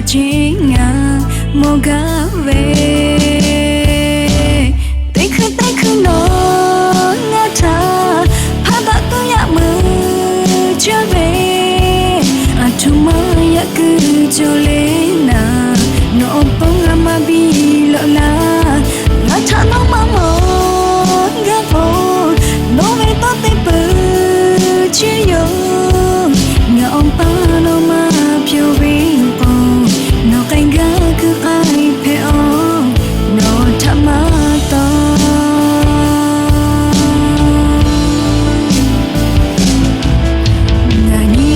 ceˇ ngaˬ mawˬ gaˇ ve. Teˇ hkui teˇ hkui nawˬ ngaˬ htaꞈ hpaˇ daꞈ tuˬ yaꞈ meuˇ cawˇ ve, aˬ htoꞈ ma yaꞈ kuiˬ cawˬ le naˍ, nawˬ awˬ pon ngaˬ maˇ biˇ lawꞈ laˇ. Ngaˬ htaꞈ nawˬ maˇ mawˬ gaˇ k'o, nawˬ ve tawˇ te peuˬ ceˇ yoˬ. Ngaˬ awˬ pa nawˬ maˇ pyawˬ ve k'o, nawˬ k'ai gaˇ kuiˬ k'ai hpehꞈ-oˬ, nawˬ htaꞈ maˇ taw. Ngaˬ nyi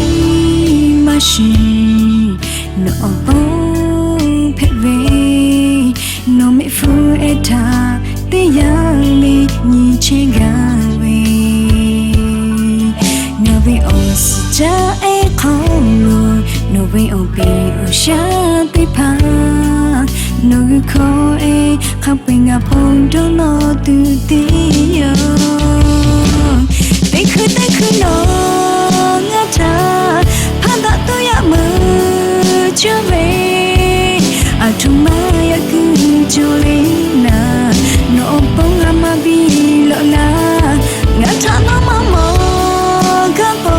maˇ shiˍ, nawˬ awˬ pon hpehꞈ ve, nawˬ mehˆ hpfuhˇ ehˉ htaꞈ teˇ yanˇ le nyi chehˇ gaˇ ve. Ngaˬ ve awˬ suhˍ caˇ ehˉ hk'aw lo, nawˬ ve awˬ peˍ awˬ shaˉ teˇ hpaˍ, nawˬ g'uiˬ hkawˇ ehˉ hk'a peu-eˬ ngaˬ ponˬ dawˇ nawˇ tuˬ te yoˬ. Teˇ hkui teˇ hkui nawˬ ngaˬ htaꞈ hpaˇ daꞈ tuˬ yaꞈ meuˇ cawˇ ve, aˬ htoꞈ ma yaꞈ kuiˬ cawˬ le naˍ, nawˬ awˬ pon ngaˬ maˇ biˇ lawꞈ laˇ. Ngaˬ htaꞈ nawˬ maˇ mawˬ gaˇ k'o,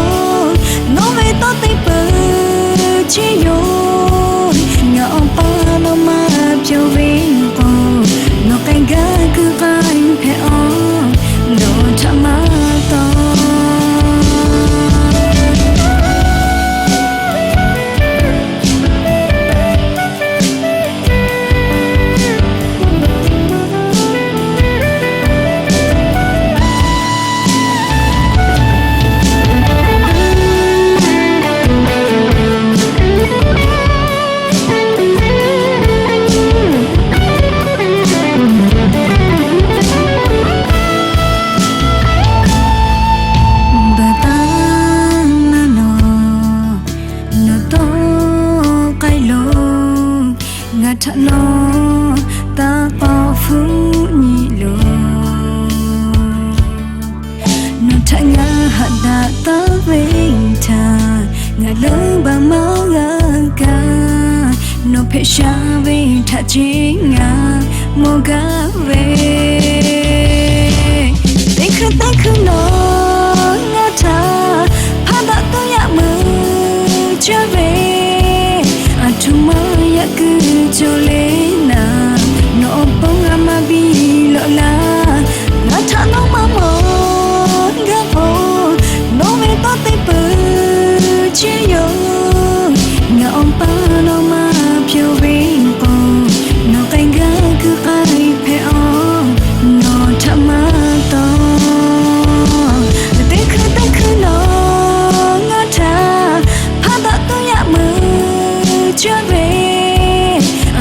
nawˬ ve tawˇ te peuˬ ceˇ yoˬ. Ngaˬ awˬ pa nawˬ maˇ pyawˬ ve k'o, nawˬ k'ai gaˇ kuiˬ k'ai hpehꞈ-oˬ, nawˬ htaꞈ maˇ taw. Baˬ taˇ naˇ nawˬ, nawˬ tawˇ k'ai loˬ. Ngaˬ htaꞈ nawˬ taˇ k'awꞈ hpfuhˆ nyi loˬ. Nawˬ htaꞈ ngaˬ haꞈ daꞈ taˉ ve htaꞈ ngaˬ leuˉ baˬ maˇ g'a kaꞈ, nawˬ hpehꞈ sha ve htaꞈ ceˇ ngaˬ mawˬ gaˇ ve. Teˇ hkui teˇ hkui nawˬ ngaˬ htaꞈ hpaˇ daꞈ tuˬ yaꞈ meuˇ cawˇ ve, aˬ htoꞈ ma yaꞈ kuiˬ cawˬ le naˍ, nawˬ awˬ pon ngaˬ maˇ biˇ lawꞈ laˇ. Ngaˬ htaꞈ nawˬ maˇ mawˬ gaˇ k'o, nawˬ ve tawˇ te peuˬ ceˇ yoˬ. Ngaˬ awˬ pa nawˬ maˇ pyawˬ ve k'o, nawˬ k'ai gaˇ kuiˬ k'ai hpehꞈ-oˬ, nawˬ htaꞈ maˇ taw. Teˇ hkui teˇ hkui nawˬ ngaˬ htaꞈ hpaˇ daꞈ tuˬ yaꞈ meuˇ cawˇ ve,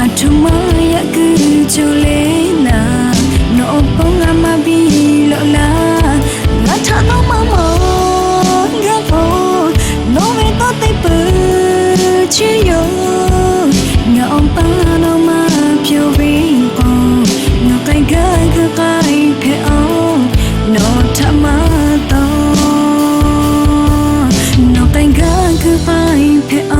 aˬ htoꞈ ma yaꞈ kuiˬ cawˬ le naˍ, nawˬ awˬ pon ngaˬ maˇ biˇ lawꞈ laˇ. Ngaˬ htaꞈ nawˬ maˇ mawˬ gaˇ k'o, nawˬ ve tawˇ te peuˬ ceˇ yoˬ. Ngaˬ awˬ pa nawˬ maˇ pyawˬ ve k'o, nawˬ k'ai gaˇ kuiˬ k'ai hpehꞈ-oˬ, nawˬ htaꞈ maˇ taw. Nawˬ k'ai gaˇ kuiˬ k'ai hpehꞈ